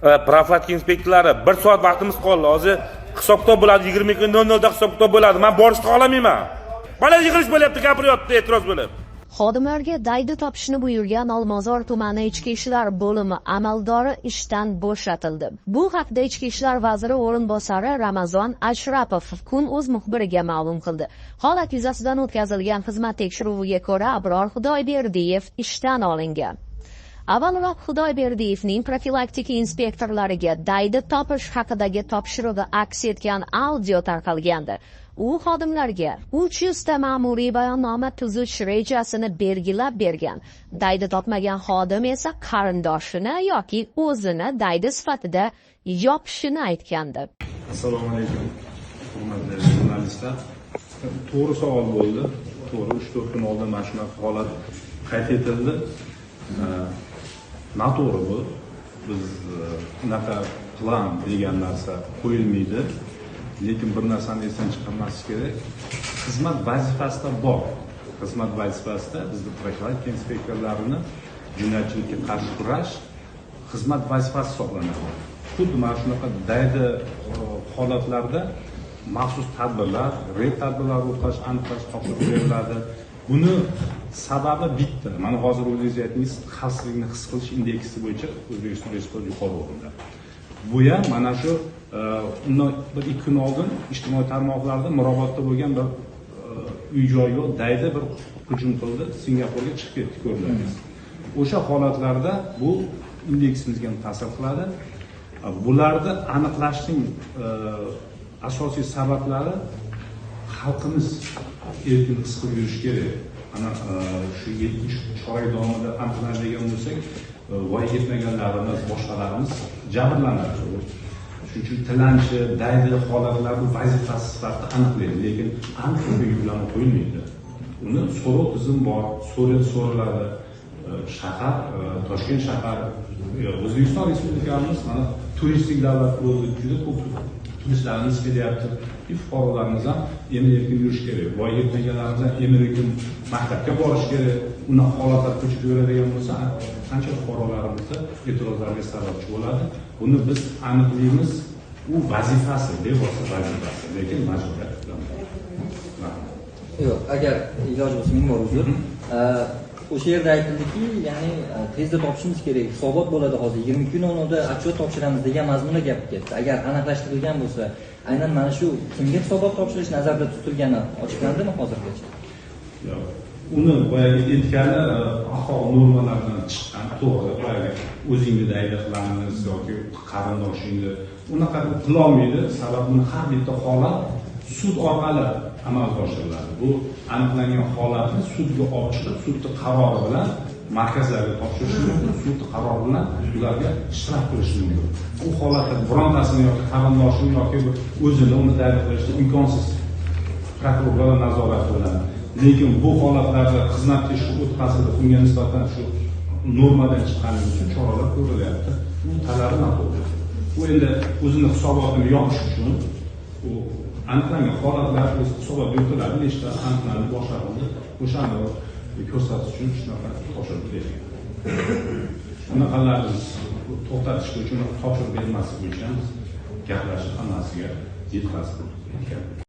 Profilaktika inspektorlari, bir soat vaqtimiz qoldi. Hozir hisob kitob bo'ladi, 22:00 da hisob kitob bo'ladi. Man borishni xohlamayman. Mana yig'ilish bo'lyapti, gapiryapti e'tiroz bo'lib. Xodimlarga daydi topishni buyurgan Olmazor tumani ichki ishlar bo'limi amaldori ishdan bo'shatildi. Bu haqda Ichki ishlar vaziri o'rinbosari Ramazon Ashrapov Kun.uz muxbiriga ma'lum qildi. Holat yuzasidan o'tkazilgan xizmat tekshiruviga ko'ra, Abror Xudoyberdiyev ishdan olingan. Avvalroq Xudoyberdiyevning profilaktika inspektorlariga daydi topish haqidagi topshirig'i aks etgan audio tarqalgandi. U xodimlarga 300 ta ma'muriy bayonnoma tuzish rejasini belgilab bergan. Daydi topmagan xodim esa qarindoshini yoki o'zini daydi sifatida yopishini aytgandi. Assalomu alaykum, hurmatli jurnalistlar. To'g'ri savol bo'ldi. To'g'ri, 3-4 kun oldin mana shunaqa holat qayd etildi. Noto'g'ri bu. Biz unaqa plan degan narsa qo'yilmaydi. Lekin bir narsani esdan chiqarmaslik kerak. Xizmat vazifasida bor. Xizmat vazifasida bizni profilaktika inspektorlarini jinoyatchilikka qarshi kurash xizmat vazifasi hisoblanadi. Xuddi mana shunaqa daydi holatlarda maxsus tadbirlar, reyd tadbirlari o'tkazish, aniqlash, topshiriq beriladi. Buni sababi bitta. Mana hozir o'zingiz aytdingiz, xavfsizlikni his qilish indeksi bo'yicha O'zbekiston Respublikasi yuqori o'rinda. Bu ham mana shu undan 1-2 kun oldin ijtimoiy tarmoqlarda Mirobodda bo'lgan bir uy joyga daydi bir hujum qildi, Singapurga chiqib ketdi, ko'rdingiz. O'sha holatlarda bu indeksimizga ham ta'sir qiladi. Bularni aniqlashning asosiy sabablari xalqimiz erkin his qilib yurishi kerak. Ana shu 7 chorak davomida aniqlanadigan bo'lsak, voyaga yetmaganlarimiz, boshqalarimiz jabrlanadi. Shuning uchun tilanchi, daydi holatlarni vazifasi sifatida aniqlaydi, lekin aniq yuklama qo'yilmaydi. Uni so'rov tizim bor, so'raladi. Shahar, Toshkent shahar, O'zbekiston Respublikamiz mana turistik davlat bo'ldi, juda ko'p turistlarimiz kelyapti. И fuqarolarimiz ham emin erkin yurishi kerak, voyaga yetmaganlarimiz ham emin erkin maktabga borishi kerak. Unaqa holatlar ko'chada yuradigan bo'lsa, qancha fuqarolarimizni e'tirozlarga sababchi bo'ladi. Buni biz aniqlaymiz. U vazifasi, bevosita vazifasi, lekin majburiyat bilan. Rahmat. Yo'q, agar iloji bo'lsa, ming bor uzr. O'sha yerda aytildiki, ya'ni tezda topishimiz kerak, hisobot bo'ladi hozir, 22:00 da отчет topshiramiz degan mazmunda gap ketdi. Agar aniqlashtirilgan bo'lsa, aynan mana shu kimga hisobot topshirish nazarda tutilgani ochiqlandimi hozirgacha? Yo'q. Uni boyagi aytgani axloq normalaridan chiqqan, to'g'ri, boyagi o'zingni daydi qilamiz yoki qarindoshingni, unaqa qilolmaydi. Sababi buni har bitta holat sud orqali amalga oshiriladi. Bu aniqlangan holatni sudga olib chiqib, sudni qarori bilan markazlarga topshirish mumkin, sudni qarori bilan ularga shtraf qilish mumkin. U holatda birontasini yoki qarindoshini yoki o'zini uni daydi qilishni imkonsiz, prokurorlar nazorati bilan. Lekin bu holatlarda xizmat tekshiruvi o'tkazilib, unga nisbatan shu normadan chiqqanligi uchun choralar ko'rilyapti. U talabi noto'g'ri. U endi o'zini hisobotini yopish uchun. U aniqlangan holatlar o'zi hisobot yuritiladi, nechta aniqlanib boshqarildi, o'shani ko'rsatish uchun shunaqa topshiriq bergan. Unaqalarni to'xtatish bo'yicha, unaqa topshiriq bermaslik bo'yicha ham biz gaplashib, hammasiga yetkazib aytgan.